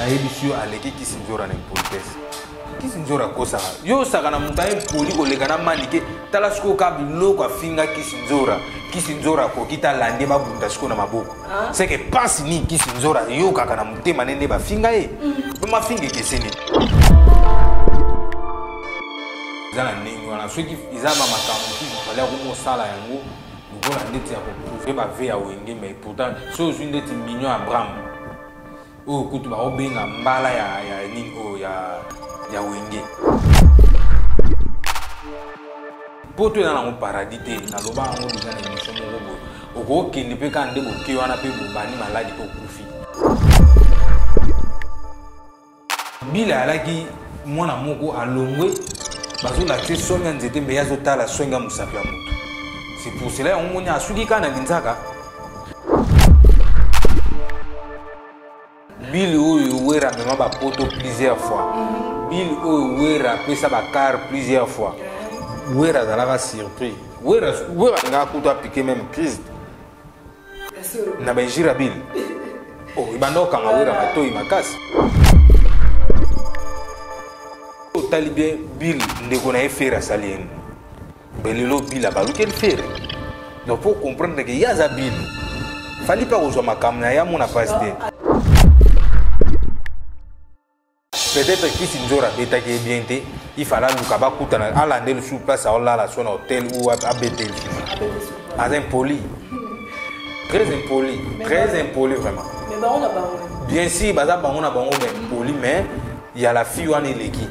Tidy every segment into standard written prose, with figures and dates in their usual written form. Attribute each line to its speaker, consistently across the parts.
Speaker 1: Nayebisi yo, aleki Kisi Nzora na impolitesse. Kisi Nzora akosaka yo, osaka na moto aye mpoli koleka na Manike. Tala sikoyo ka biloko afinga Kisi Nzora. Kisi Nzora akoki ta lande babunda sikoyo na maboko. Seke pasi nini Kisi Nzora ayokaka na motema nde bafinga ye mpe mafinga ekeseni. Eza na ndenge wana, soki eza bamakambo mosusu fale akomosala yango lokola ndeti ya koprouve bave ya Wenge. Mais pourtant soki ozwi ndeti Mignon Abraham oyo kutu baobenga mbala ya nini oyo ya Wenge, mpo to eza nango paradis te. Naloba yango deja na émission moko boye, okokende mpe kaka nde boke wana mpe bobandi maladi mpe okufi. Bila alaki mwana moko alongwe, bazolakisa songe ya nzete mbe ye azotala songe ya mosapi ya motu. C'est pour cela yango moni asuki kaka na linzaka. Bili oyo Wera amema bapoto plusieurs fois, bili oyo Wera apesa bacar plusieurs fois, Wera azalaka surpris. Wera alingaka kutu apike même crise na bainjira. Bili oh, ebanda okanga Wera matoi makasi. Otali bien, Bill ndeko na ye Fere asali ye nini? Lelo Bill abalukeli Fere. Donc po comprendre ke ye aza Bill, Fali mpe akozwa makambo na ye, amona pasi te. Peut-être Kisi Nzora abetaki ye bien te, il fallait aluka bakutana, alande lisusu place aolala so na hotel ou abete lisusu. Aza impoli, très impoli, très impoli vraiment.
Speaker 2: Mais bango na bango.
Speaker 1: Bien sûr, baza bango na bango baimpoli, mais ya la fille wana eleki.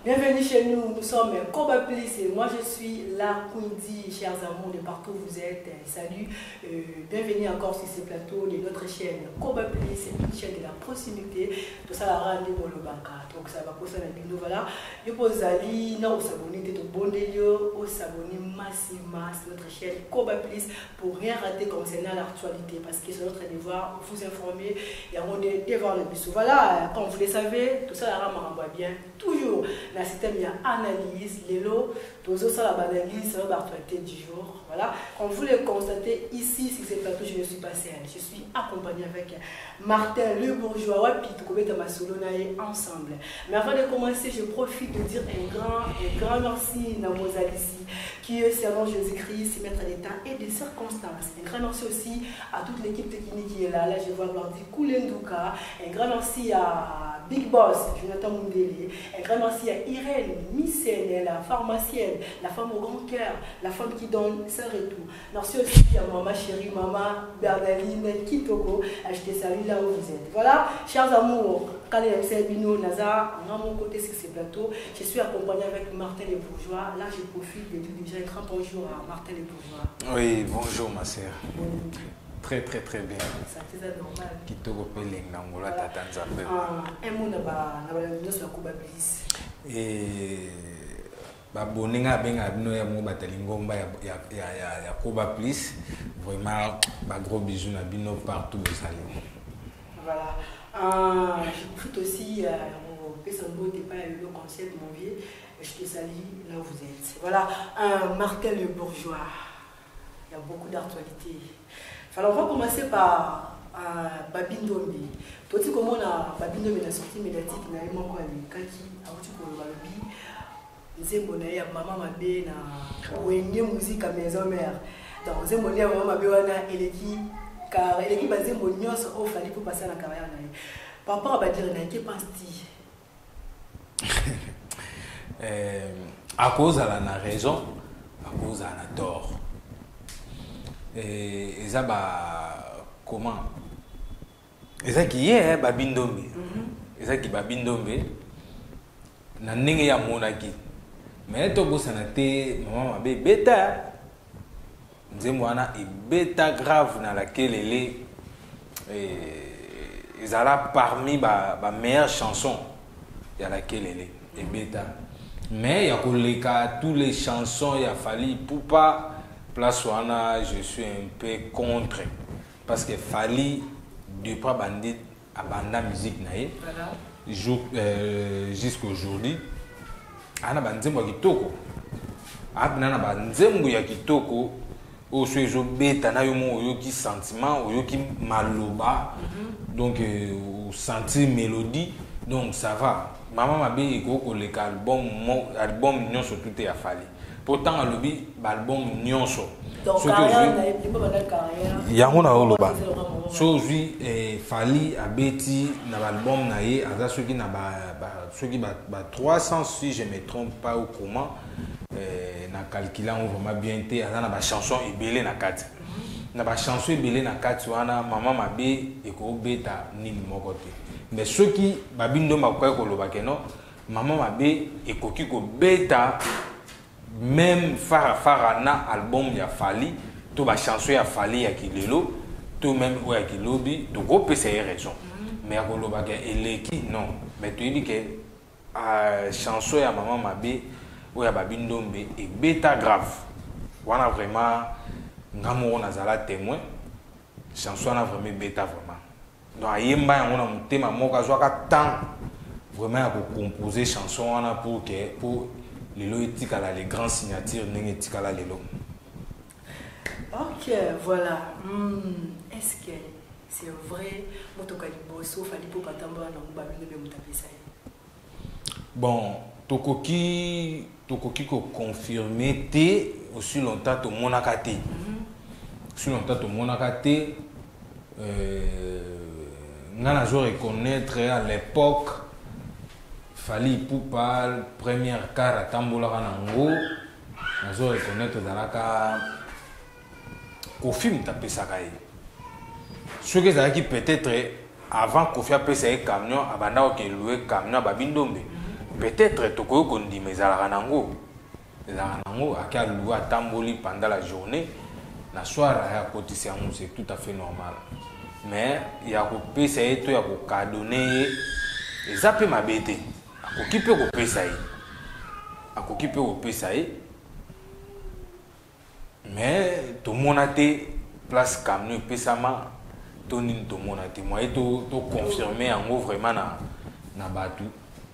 Speaker 2: Bienvenue chez nous, nous sommes Koba Plus et moi je suis la Quindy, chers amours de partout où vous êtes. Salut, bienvenue encore sur ce plateau de notre chaîne Koba Plus, une chaîne de la proximité. Tout ça la rende bolobaka. Donc ça va pour ça la bino, voilà. Yo bozali na osabonner te, tobondeli yo osabonner massivement sur notre chaîne Koba Plus pour rien rater concernant l'actualité, parce que c'est notre devoir vous informer et on est devant le biso. Voilà, comme vous le savez, tout ça la rame bien toujours na système ya analyse. Lelo tozosala baanalyse sur l'actualité du jour. Voilà, comme vous le constatez ici sur ce plateau, je ne suis pas seule, je suis accompagnée avec Martin le Bourgeois, wapi tokobeta masolo na ye ensemble. Mais avant de commencer, je profite de dire un grand merci na Mozalisi qui est selon Jésus-Christ maître des temps et des circonstances. Un grand merci aussi à toute l'équipe technique qui est là. Là je vois Lordi Koulenduka. Un grand merci à Big Boss Jonathan Mundele. Un grand merci à Irène Missène, la pharmacienne, la femme au grand cœur, la femme qui donne sans retour. Merci aussi à maman chérie, maman Bernaline Kitoko. Je te salue là où vous êtes. Voilà, chers amours, Bino, Naza, à mon côté sur ce plateau, je suis accompagné avec Martin Le Bourgeois. Là, je profite de dire déjà un grand bonjour à Martin Le Bourgeois.
Speaker 1: Oui, bonjour ma sœur.
Speaker 2: Bon.
Speaker 1: Très très très bien.
Speaker 2: Ça c'est normal.
Speaker 1: Kitoko pe lenga ngola tata Nzambe.
Speaker 2: Ah, un mot na ba nyonso ya Koba Plus.
Speaker 1: Et babone nga abenga bino ya mo batali ngomba ya Koba Plus. Vraiment ba gros bisous na bino partout bozali.
Speaker 2: Voilà. Je profite aussi pesa mbote pa le conseil de mon vieux. Je te salue là où vous êtes. Voilà, Martin le Bourgeois. Il y a beaucoup d'actualités. Alors, on va commencer par Babi Ndombe. Toi, tu comment on Babi Ndombe la sortie médiatique na ye moko alekaki auti koloba, lobi nzembo na ye ya Mama Mabe na Wenge Musica Maison Mère. Donc nzembo nde ya Mama Mabe wana eleki car eleki banzembo nyonso oyo Fally mpo passer na carrière na ye. Par rapport à badire na ye, que pense-t-il?
Speaker 1: Akozala na raison, akozala na tort. Eza ba comment ezaki ye Babi Ndombe, ezaki Babi Ndombe na ndenge ya monaki. Mais tobosana te, Mama Mabe ebeta, nzembo wana ebeta grave na lakelele, ezala parmi ba meilleures chansons ya lakelele ebeta. Mais ya koleka tous les chansons ya Fally Ipupa, place wana je suis un peu contre, parce que Fally depuis abandi, abanda musique na ye jour jusqu'aujourd'hui, ana banzembo ya kitoko, apena na banzembo ya kitoko. Oyo so ezobeta na yo moko, oyoki sentiment, oyoki maloba, donc osentir mélodie, donc ça va. Mama Mabe ekoki koleka album, album nyonso tu te ya Fally, mpo ntango alobi baalbum nyonso, yango na oloba so ozwi Fally abeti na baalbum na ye, aza soki na soki ba 300, si je me trompe pas ou comment, na calcule yango vraiment bien te. Aza na bachanson ebele na kati, na bachanson ebele na kati wana. Mama Mabe ekobeta nini moko te. Mais soki Babi Ndombe akoki koloba ke non, Mama Mabe ekoki kobeta même farafara na album ya Fally to bachanson ya Fally ya kilelo to même oyo ya kilobi, tokopesa ye raison. Mais akolobaka eleki, non. Mais toyebi ke chanson ya Mama Mabe oyo ya Babi Ndombe ebeta grave wana. Vraiment, nga moko nazala témoin. Chanson wana vraiment ebeta vraiment. Donc ayemba yango na motema moko, azwaka temps vraiment ya kocompose chanson wana pour que pour lelo etikala les grands signatures ndenge etikala lelo.
Speaker 2: Ok, voilà. Est-ce que c'est vrai, motoka liboso Fally mpo batambola nango, Babi Ndombe moto apesa ye?
Speaker 1: Bon, tokoki koconfirme te aussi longtemps tomonaka te. Aussi longtemps tomonaka te, nga nazo reconnaître à l'époque Fally Ipupa, première car atambolaka nango, nazo reconnaître ezalaka Kofi moto apesaka ye. Soki ezalaki peut-être avant Kofi apesa ye camion, abanda koke camion Babi Ndombe, peut-être tokoki kondima. Ezalaka nango ake alouer, atamboli pendant la journée, na soir aya akotisi yango, c'est tout à fait normal. Mais ya kopesa ye to ya kocadeauner ye, eza mpe mabe te. Akoki mpe kopesa ye, akoki mpe kopesa ye, mais tomona te place camion epesama to nini, tomona te moye toconfirme yango vraiment na bato.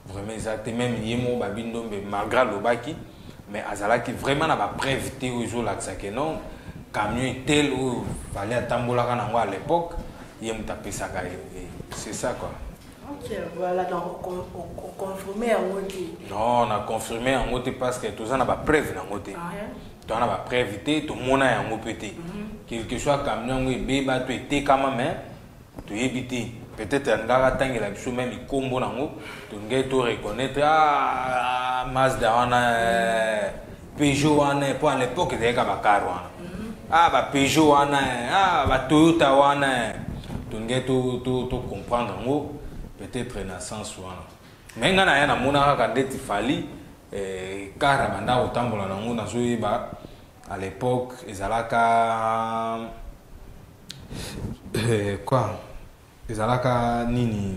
Speaker 1: Vraiment eza te. Même ye moko Babi Ndombe, malgré alobaki, mais azalaki vraiment na bapreuve te oyo ezolakisa ke non, camion tel oyo Fally atambolaka nango à l'époque, ye moto apesaka ye. C'est ça quoi.
Speaker 2: Ok, voilà, donc oconfirme yango te?
Speaker 1: Non, na confirme yango te parce que toza na bapreuve nango te. Toza na bapreuve te, tomona yango mpe te. Quelque soit camion yango ebeba to etekama, mais toyebi te. Peut-être alingaka atangela biso même ikombo nango, tolingai to reconnaître: ah, Mazda wana, Peugeot wana, po à l'époque ezalaki bacar wana, ah, bapeugeot wana, ah, batoyota wana. Tolingai to comprendre yango peut-être na sens wana. Mais ngai na ya namona kaka ndeti Fally car banda kotambola nango, nazoyeba à l'époque ezalaka quoi, ezalaka nini,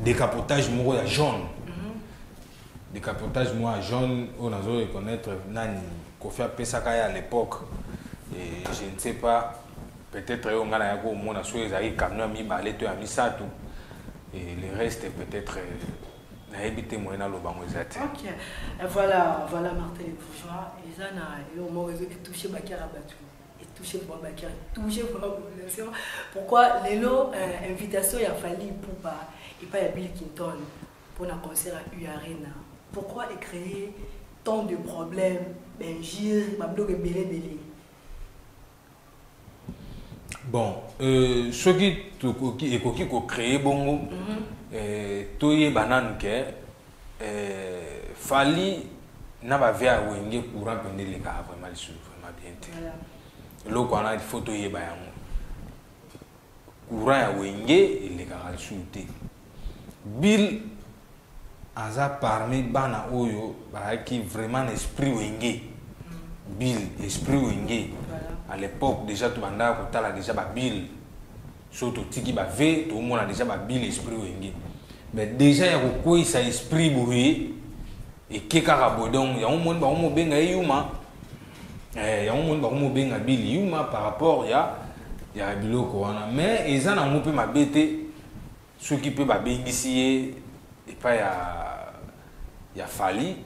Speaker 1: décapotage moko ya jaune, décapotage moko ya jaune oyo nazo reconnaître nani Kofi apesaka ye à l'époque. Et je ne sais pas, peut-être oyo ngai nayaki komona soki ezalaki camion ya mibale to ya misato, et le reste peut-être nayebi te, moyen naloba yango eza te.
Speaker 2: Ok, voilà, Martin le Bourgeois, eza na eloko moko etouche bacœur ya bato, etouche vraiment bacœur, touche vraiment population. Pourquoi lelo invitation ya Fally Ipupa epai ya Bill Clinton mpona concert ya U Arena, pourquoi ecréer tant de problèmes, bainjure, babiloko ebele ebele?
Speaker 1: Bon, soki ekoki kocréer bongo, toyeba nanu ke Fally na bavieux ya Wenge, courant mpenza elekaka vraiment lisusu vraiment bien te. Eloko wana il faut toyeba yango. Courant ya Wenge elekaka lisusu te. Bill aza parmi bana oyo bazalaki vraiment na esprit Wenge. Bill, esprit Wenge. À l'époque déjà tobandaka kotala déjà babill, so totiki bavieux, toomona déjà babill esprit Wenge. Mais déjà ya kokweyisa esprit boye eke kaka boye. Donc yango moni bango mobenga ye yuma, yango moni bango mobenga Bill yuma par rapport ya biloko wana. Mais eza nango mpe mabe te soki mpe babengisi ye epai ya Fally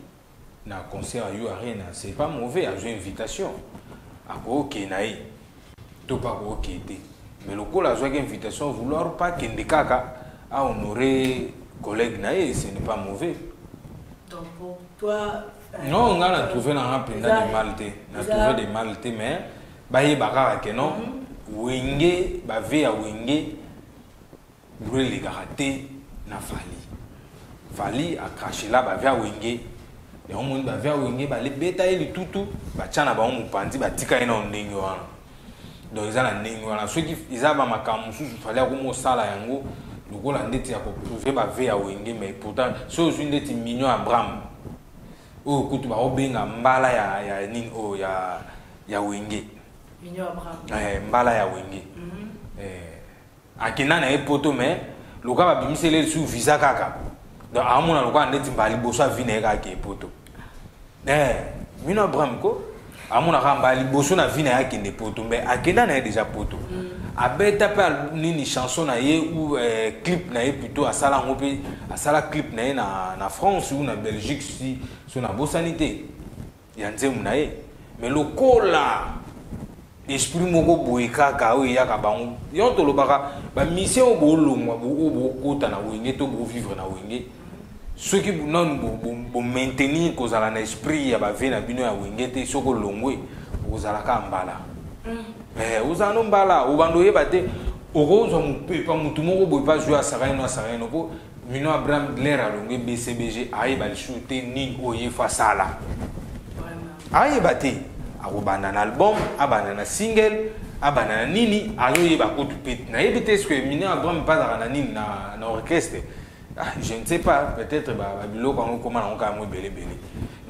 Speaker 1: na concert ya U Arena. C'est pas mauvais, azwi invitation. Akokende na ye to mpe akokende te, mais lokola azwaki invitation, vouloir pas, kende kaka ahonorer collègue na ye, ce n'est pas mauvais.
Speaker 2: Donc pour toi?
Speaker 1: Non, nga na trouvé nanga mpenza de mal te, na trouvé de mal te, mais bayeba kaka ke non, Wenge, bave ya Wenge buro elekaka te na Fally. Fally acrachela bave ya Wenge yango. Moni bave ya Wenge balebeta ye litutu, batya na bango mopanzi, batika ye na ndenge wana. Donc eza na ndenge wana. Soki eza bamakambo mosusu, Fally akoma osala yango lokola ndeti ya koprouver bave ya Wenge, mais pourtant soki ozwi ndeti Mignon Abraham oyo kutu baobenga mbala ya nini oyo ya Wenge.
Speaker 2: Mignon Abraham.
Speaker 1: Mbala ya Wenge. Akenda na ye Poto, mais lokola babimiseli ye su visa kaka, donc aomona lokola ndeti mbala liboso avi na ye kaka ke Poto. Mino Abraham ko amona kaka mbala liboso na vie na ye akende Poto, mais akenda na ye déjà Poto. Abeta mpe nini, chanson na ye ou clip na ye plutôt, asala yango mpe, asala clip na ye na France ou na Belgique, si so nabosani te, ya nzembo na ye. Mais lokola esprit moko boye kaka oyo eyaka bango yo, tolobaka bamission oyo bolongwa, oyo bokota na Wenge to bovivre na Wenge, soki nanu bomaintenir kozala na esprit ya bave na bino ya Wenge te, soki olongwe, okozala kaka mbala. Ozala no mbala, obanda oyeba te, okozwa mopepa motu moko boye mpe azwi asaka ino, asaka ino. Mpo Mino Abraham Blair alongwe BCBG, ayeba lisusu te nini oyo ye fo asala, ayeba te akobanda na album, abanda na single, abanda na nini, azoyeba kutu mpe nayebi te. Ce que Mino Abraham mpe azalaka na nini na orchestre, ah, je ne sais pas, peut-être babiloko yango ekóma nango kaka yango ebelebele.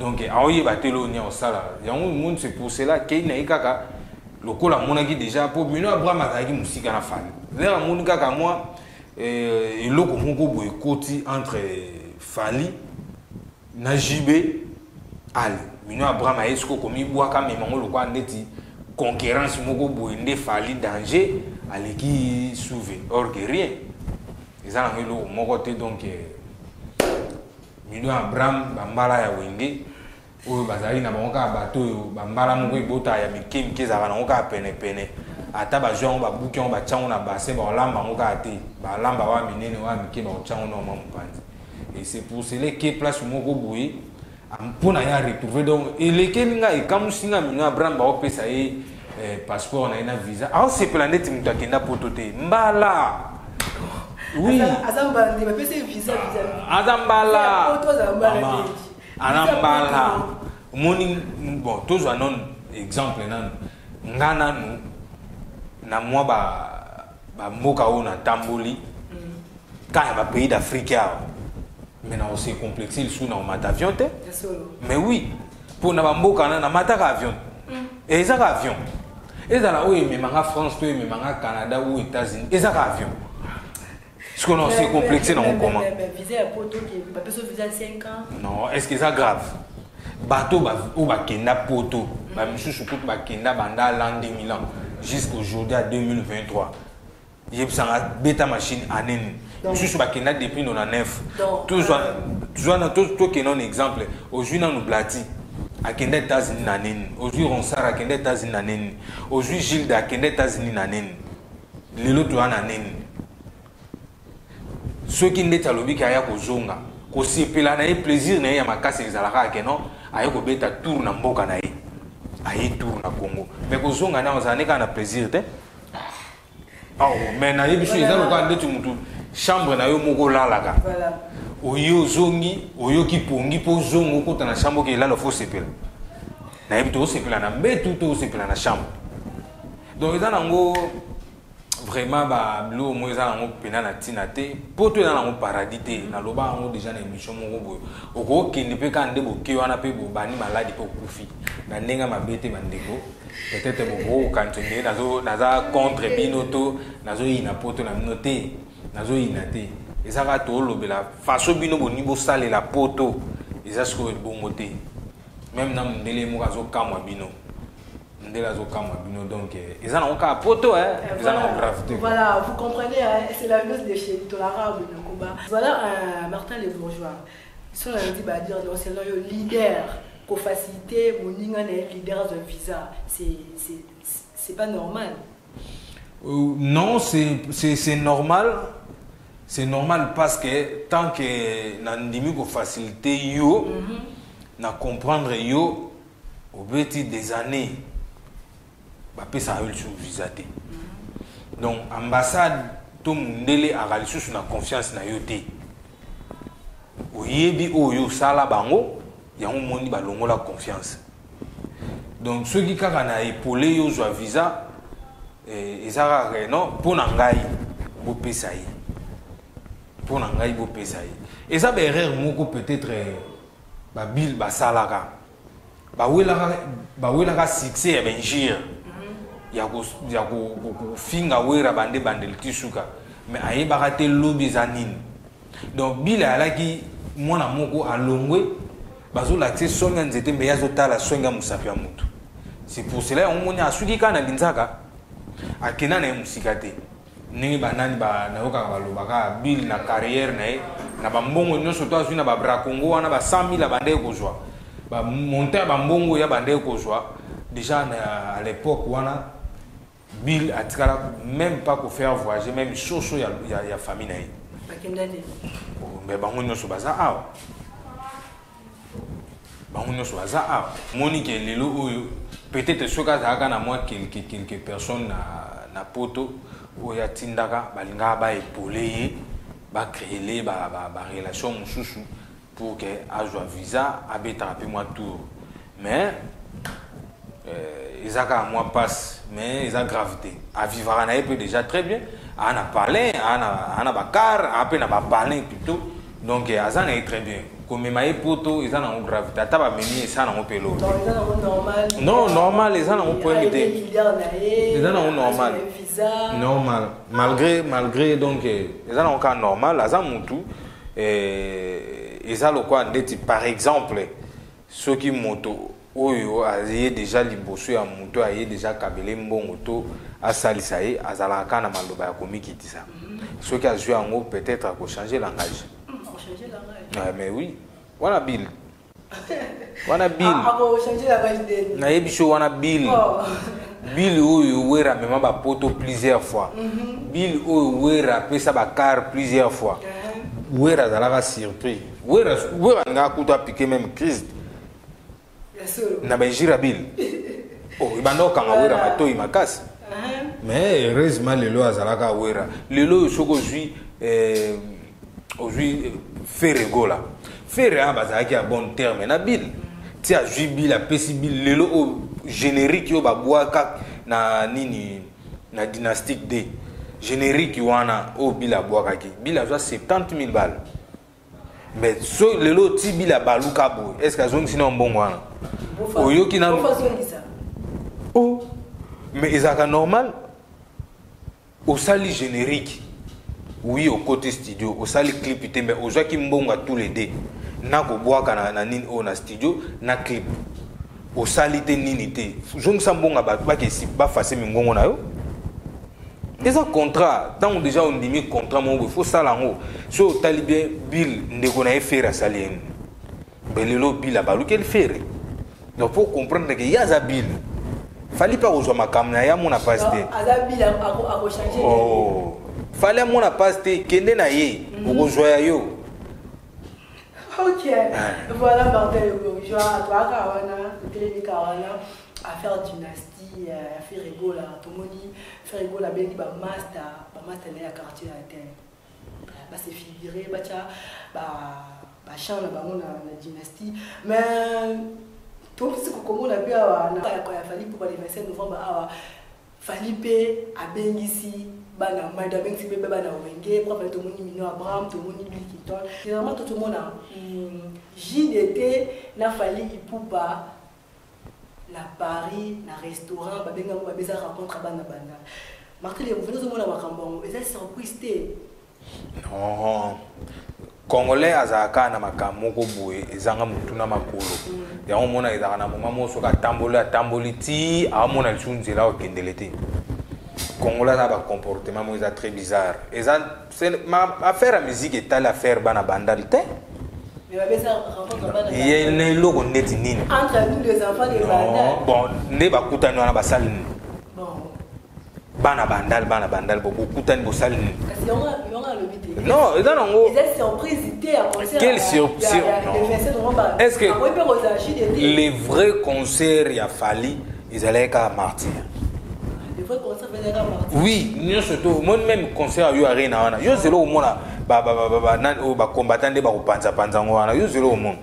Speaker 1: Donc aoyeba te loo nini akosala yango moni. C'est pour cela kei na ye kaka lokola amonaki déjà, mpo Mino Abraham azalaki mosika na Fally. Lere amoni kaka mwa eloko moko boye ekoti entre Fally na JB, ale Mino Abraham aye sikoyo komibwaka, memango lokola ndeti concurrence moko boye nde Fally danger aleki souve, or que rien, eza nango eloko moko te. Donc Mino Abraham, bambala ya Wenge oyo bazalaki na bango kaka bato oyo bambala moko ebota ya mike mike, ezalaka nango kaka penepene. Ata bazwi yango, babuki yango, batia yango na bassin, bakolamba yango kaka te. Balamba wa minene, wa mike, bakotia yango na mwa mopanzi. Et c'est pour cela ke place moko boye mpo na ye aretrouve. Donc elekeli nga, ekamusi nga, Mino Abraham baopesa ye passeport na ye na visa, aosepela ndeti moto akenda Poto te. Mbala, oui.
Speaker 2: Aza mbala nde bapesi ye visa, visa.
Speaker 1: Aza mbala.
Speaker 2: Poto azala mbala.
Speaker 1: Mama,
Speaker 2: te.
Speaker 1: Aza mbala. Omoni, bon, tozwa nanu exemple nanu, nga nanu na mwa bamboka oyo natamboli kaka ya bapays d'Afrique awa, mais na ose complexe lisusu na komata avion te.
Speaker 2: Ya solo.
Speaker 1: Mais oui, mpo na bamboka wana namataka avion, ezaka avion, ezala oyo ememanga France to ememanga Canada ou États-Unis, ezaka avion. Sikoyo na ose complexe nango comment?
Speaker 2: Mais visa ya Poto ke bapesi yo visa ya 5 ans.
Speaker 1: Non, est ce que eza grave? Bato oyo bakenda Poto, bamisusu kutu bakenda banda l'an 2000 ans jusqu'aujourd'hui à 2023. Yebisanga, beta machine année nini misusu bakenda depuis 99.
Speaker 2: Donc,
Speaker 1: tozwa tokende un exemple. Ozwi nanu Blati, akenda États-Unis na nini? Ozwi Ronsard, akenda États-Unis na nini? Ozwi Gilde, akenda États-Unis na nini? Lelo toya na nini? Soki ndeti alobi ke aya kozonga, kosepela na ye, plaisir na ye ya makasi ezalaka ke non, aye kobeta tour na mboka na ye, aye tour na Congo, mais kozonga na ozala ne kaka na plaisir te. Oh, mais nayebi so eza lokola ndeti mutu chambre na yo moko olalaka, oye ozongi, oyoki pongi mpo ozonga, okota na chambre, oke elala, fo osepela. Nayebi te osepela na mbetu to osepela na chambre. Donc eza nango vraiment babiloko moko eza nango mpena na ntina te. Mpo to eza nango paradis te. Naloba yango déjà na émission moko boye, okokende mpe kaka nde boke wana mpe bobandi maladi mpe okufi na ndenge ya mabe te. Bandeko, peut-être bokokokanisa ndenge naza contre bino to nazoyina Poto na bino te. Nazoyina te, eza kaka toolobela façon bino boni bosalela Poto. Eza sikoyo ebongo te, même na mondele moko azokamwa bino, ndele azokamwa bino. Donc eza nango kaka Poto, eza nango grave te.
Speaker 2: Voilà, vous comprenez, hein, c'est la news de chez Tolarable Nakoba. Voilà, Martin le Bourgeois. Si on a dit, bah, dire, non, c'est le leader. Kofaciliter moninga na ye leader azwa visa, c'est pas normal.
Speaker 1: Non, c'est normal. C'est normal parce que tant que nandimi kofaciliter yo, na comprendre yo, obeti des années, bapesaka yo lisusu visa te. Donc ambassade to mundele aka lisusu na confiance na yo te. Oyebi oyo osala bango, yango moni balongola confiance. Donc soki kaka na épaule yo ozwa visa, eza kaka non, mpo na ngai bopesa ye, mpo na ngai bopesa ye. Eza baerreur moko peut-être babile basalaka, bawelaka succès ya bainjure, ya kofinga Wera bande bandeli ti suka, mais ayebaka te lobi eza nini. Donc Bila alaki mwana moko alongwe, bazolakisa songe ya nzete, mbe ye azotala songe ya mosapi ya motu. C'est pour cela yango moni asuki kaka na linzaka, akenda na ye mosika te. Ndenge banani nayokaka balobaka, Bill na carrière na ye, na bambongo nyonso to azwi na baBracongo wana, ba 100 000 abandeki kozwa, bamontant ya bambongo oyo abandeki kozwa déjà à l'époque wana, Bill atikala même pas kofaire voyager même soso ya famille na ye.
Speaker 2: Bakenda te.
Speaker 1: Oh, mais bango nyonso baza awa, bango nyonso baza awa. Moni ke lelo oyo peut-être soki azalaka na mwa quelque personne na poto oyo atindaka, balingaka baépauler ye, bacréele barelation mosusu pour ke azwa visa, abetaka mpe mwa tour. Mais eza kaka mwa passe, mais eza grave te. Avivaka na ye mpe déjà très bien, aa na palin, aa na bacar, aa mpe na bapalin plutôt. Donc aza na ye très bien. Komema ye poto eza nango grave te. Ata bamemi, eza nango mpe eloko.
Speaker 2: Donc eza nango normal.
Speaker 1: Non, normal, eza nango problème te.
Speaker 2: Leader na ye.
Speaker 1: Eza nango normal.
Speaker 2: Azwa visa.
Speaker 1: Normal, malgré donc eza nango kaka normal. Aza mutu, eza lokwa ndeti par exemple soki moto oyo aye déjà liboso ya moto, aye déjà kabele mbongo to asalisa ye, azalaka kaka na maloba ya komikitisa. Soki azwi yango, peut-être akochange langage.
Speaker 2: Changer langage.
Speaker 1: Ah, mais oui, wana Bill, wana Bill.
Speaker 2: Akochange langage ndeni?
Speaker 1: Nayebi so wana Bill.
Speaker 2: Oh.
Speaker 1: Bill oyo Wera amema bapoto plusieurs fois, Bill oyo Wera apesa bacar plusieurs fois. Wera azalaka surpris. Wera alingaka kutu apike même crise.
Speaker 2: Ya solo.
Speaker 1: Na bainjure ya Bill, oh, ebanda kokanga Wera matoi makasi. Mais heureusement lelo azalaka Wera. Lelo oyo soki ozwi ozwi Ferre Gola, Ferre aya bazalaki ya bon terme na Bill, ti azwi Bill, apesi Bill. Lelo oyo générique oyo babwaka na nini, na Dynastique d, générique wana oyo Bill abwakaki, Bill azwa 70 000 balles. Mais so lelo ti Bill abaluka boye, est ce que azongisi na mbongo wana? Oyoki nanu?
Speaker 2: Azongisa.
Speaker 1: Oh, mais ezalaka normal. Osali générique, oui, okoti studio, osali clip te, mais ozwaki mbongo ya tous les deux na kobwaka na nini oyo na studio na clip osali te, nini te. Zongisa mbongo ya bato bakesi bafase mingongo na yo. Eza contrat. Ntango déjà ondimi contrat moko boye, faut sala yango. So otali bien, Bill ndeko na ye Ferre asali ye nini? Mais lelo Bill abalukeli Ferre. Donc faut comprendre ke ye aza Bill, Fally mpe akozwa makambo na ye, amona pasi te.
Speaker 2: Aza Bill, akochange.
Speaker 1: Oh. Fally amona pasi te, kende na ye, okozwa ya yo.
Speaker 2: Ok, voilà, Martin le Bourgeois, toaka wana, totelemika wana, affaire Dynastie, affaire Egola. Tomoni Ferre Gola abengi bamaster, bamaster na ye ya Quartier Latin, base figure, batya bachamp na bango na Dynastie. Mais tokisi kokomona mpe awa na ya Fally mpo le 27 novembre awa, Fally mpe abengisi bana Maido, abengisi mpe bana Wenge propre. Tomoni Mino Abraham, tomoni Bill Clinton. Généralement to tomona JDT na Fally Ipupa na Paris, na restaurant babengango, babeza rencontre bana banda. Martin Lemouveni, ozomona makambo yango, eza surprise te?
Speaker 1: Non, Congolais azalaka kaka na makambo moko boye ezanga motu na makolo. Yango omona ezalaka na moma moko, soki atamboli, atamboli ti aomona lisusu nzela okendele te. Congolais aza bacomportement moko eza très bizarre. Eza affaire ya musique, etali affaire bana Bandali te. Ye na eloko ndeti nini?
Speaker 2: Entre nous les enfants de Bandal.
Speaker 1: Bon, nde bakutani wana basali nini? Bana Bandal, bana Bandal, bokutani bosali nini? Non, eza nango. Quelle surprise? Est-ce que les vrais concerts ya Fally ezalaki kaka Martyr? Oui, nyonso to omoni même concert ya yo Arena wana, yo zelo omona nani oyo bacombattant nde bakopanzapanza yango wana, yo zelo omona.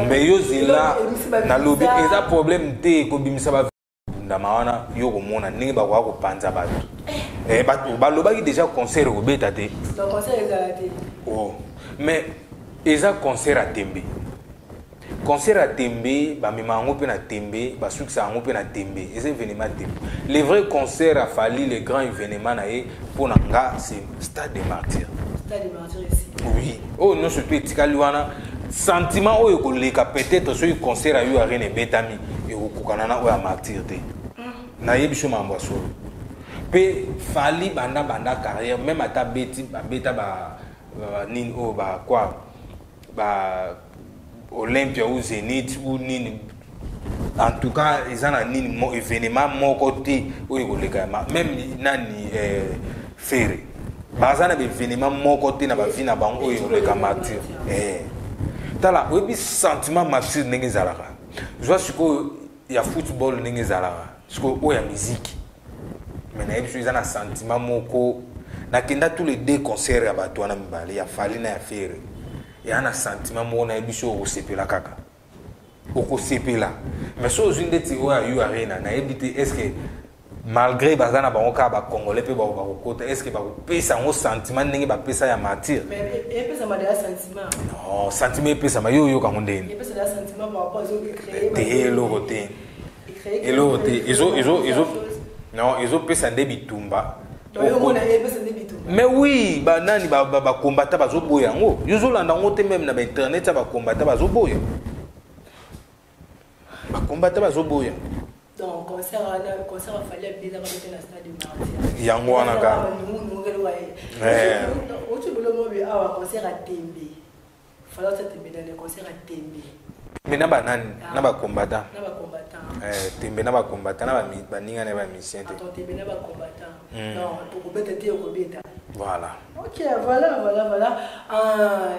Speaker 1: Mais yo zela, nalobi eza problème te kobimisa babundama wana, yo komona ndenge bakoka kopanza bato. Bato balobaki déjà concert ekobeta te. Oh, mais eza concert ya tembe. Concert ya tembe, bamema yango mpe na tembe, basukisa yango mpe na tembe. Eza événement tembe. Le vrai concert ya Fally, le grand événement na ye, mpo na nga, c'est Stade de Martyr. Oui, oyo nyonso to etikali wana, sentiment oyo ekoleka peut-être soki concert ya yo Arena ebetami, ekokokana na oyo ya Martyr te. Nayebi so makambo ya solo mpe Fally banda banda carrière, même ata beti babeta ba nini oyo ba quoi, ba Olympia ou Zénith ou nini, en tout cas eza na nini mo, événement moko te oyo ekoleka même nani Ferre, baza na baévénement moko te na bavie na bango oyo ekoleka Martyr. Tala, oyebi sentiment Martyr ndenge ezalaka. Zwa sikoyo ya football ndenge ezalaka, sikoyo oyo ya musique. Mais nayebi so eza na sentiment moko. Nakenda tous les deux concerts ya bato wana mibale, ya Fally na ya Ferre, eya na sentiment moko. Nayebi so okosepela kaka, okosepela. Mais so ozwi ndeti oyo ya U Arena, nayebi te est ce que malgré baza na bango kaka bacongolais mpe bakokota, est ce que bakopesa yango sentiment ndenge bapesa ya Martyr? Non, sentiment epesama, yo oyoka yango ndeni te. Eloko te, eloko te. Non, ezopesa nde bitumba. Mais oui, banani bakombata bazoboya yango, yo ozolanda yango te. Même na bainternet ya bakombata bazoboya, bakombata bazoboya.
Speaker 2: Donc concert wana, concert a Fally abetaka bete na Stade de Martyr.
Speaker 1: Yango wana kaka.
Speaker 2: Oti bolo mobi awa, concert ya tembe, Fally ota tembe na le concert ya tembe.
Speaker 1: Mais na banani? Na bacombattant.
Speaker 2: Na bacombattant.
Speaker 1: Tembe na bacombattant, na baninga na bamusicien te.
Speaker 2: Attends, tembe na bacombattant, non, okobeta te, okobeta.
Speaker 1: Voilà.
Speaker 2: Ok, voilà, voilà, voilà.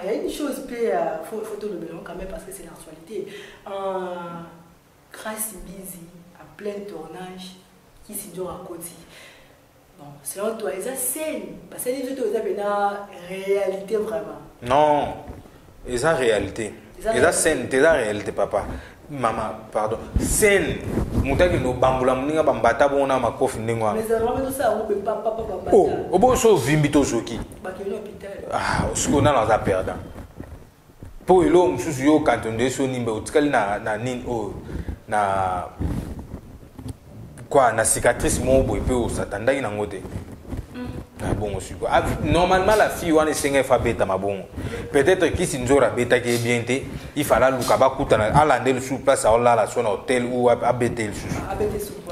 Speaker 2: Il y a une chose, il faut te le quand même parce que c'est l'actualité. Grâce Mbizi, à plein tournage, qui s'y à côté. Bon, selon toi, eza scène. Parce que les autres, ils réalité vraiment.
Speaker 1: Non, eza réalité. Eza scène, eza réalité, papa. Mama, pardon. Scène, moto akende obambola moninga bambata bongo na makofi ndenge wana. Oh, oboso ovimbi tozoki. Ah, sikoyo nano aza perdant mpo eloko mosusu yo okanto nde so nimbe otikali na nini oyo na quoi, na cicatrice moko boye mpe osatandaki nango te na bongo. Sikoyo normalement la fille wana esenga efa abetama bongo. Peut-être kisi nzoro abetaki ye bien te, il fallait aluka bakutana, alande lisusu place aolala so na hotel ou abete lisusu.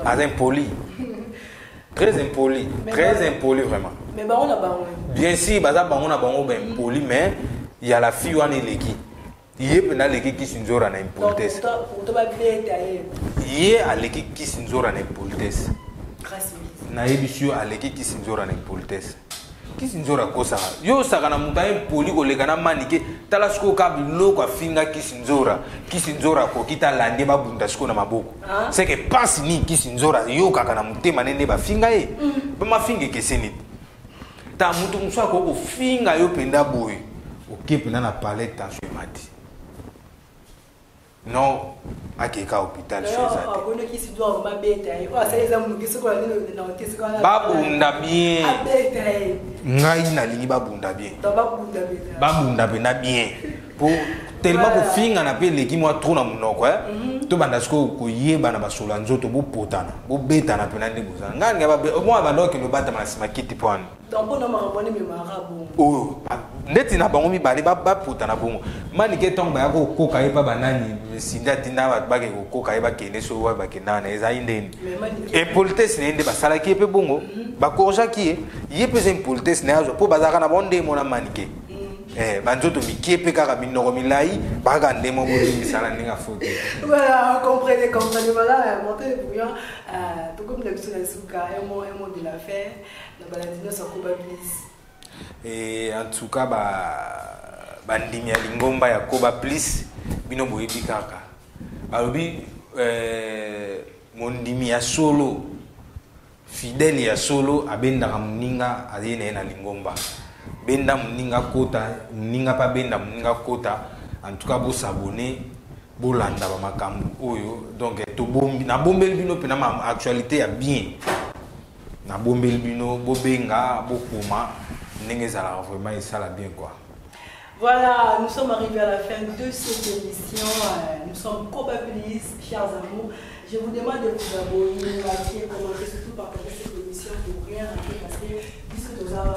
Speaker 1: Aza impoli, très impoli, très impoli vraiment.
Speaker 2: Mais bango na bango.
Speaker 1: Bien sûr, baza bango na bango baimpoli, mais ya la fille wana eleki ye mpena, aleki kisi nzora na impolitesse. Ye aleki kisi nzora na impolitesse. Nayebi yo, aleki kisi nzora na impolitesse. Kisi nzora akosaka yo, osaka na moto aye impoli koleka na manike. Tala sikoyo ka biloko afinga kisi nzora. Kisi nzora akoki te, alandi babunda sikoyo na maboko. C'est que pasi nini kisi nzora ayokaka na motema nde bafinga ye? Bamafinga ekeseni te. Ta moto mosusu akoki kofinga yo mpenza boye, oke mpenza na palais, tension emati. Non, akeka hôpital so eza te. Babunda bien, ngai nalingi babunda bien, babunda mpenza bien, po tellement kofingana mpe eleki mwa trop na monoko. Tobanda sikoyo koyeba na basolo ya nzoto, bopotana, bobetana mpena nde bozala. Ngai ninga mwa banda okende obatama na nsima kiti mpo wana oyo ndeti na bango mibale bapotana bongo. Manike ntango baya kokoka ye mpa banani, Sindi atinda bato bake kokoka ye, bakende so wapi, bakenda wana ezali ndeni impolitesse na ye nde basalaki ye mpe bongo, bakorgeaki ye. Ye mpe eza impolitesse na ye azwa mpo bazalaka na bango nde mona manike. Eh, banzoto mikie mpe kaka minoko milai bakaka nde moko misala ndenge afo te.
Speaker 2: Voilà, comprenez, comprenez. Voilà, Mortel Bouillant, tokomi na biso na suka. Un mot de la fin na balandi nyonso ya Koba Plus.
Speaker 1: Et en tout cas, bandimi ya lingomba ya Koba Plus, bino boyebi kaka, balobi mondimi ya solo, fidèle ya solo, abendaka moninga aye na ye na lingomba. Benda moninga kota, moninga mpe abenda moninga kota. En tout cas, bos'abonner, bolanda bamakambo oyo. Donc tobombi, nabombeli bino mpena ma actualité ya bien, nabombeli bino. Bobenga, bokoma ndenge ezalaka, vraiment esala bien quoi.
Speaker 2: Voilà, nous sommes arrivés à la fin de cette émission. Nous sommes Koba Plus, chers amours. Je vous demande de vous abonner, liker, commenter, surtout partager cette émission pour rien rater parce que puisque nous avons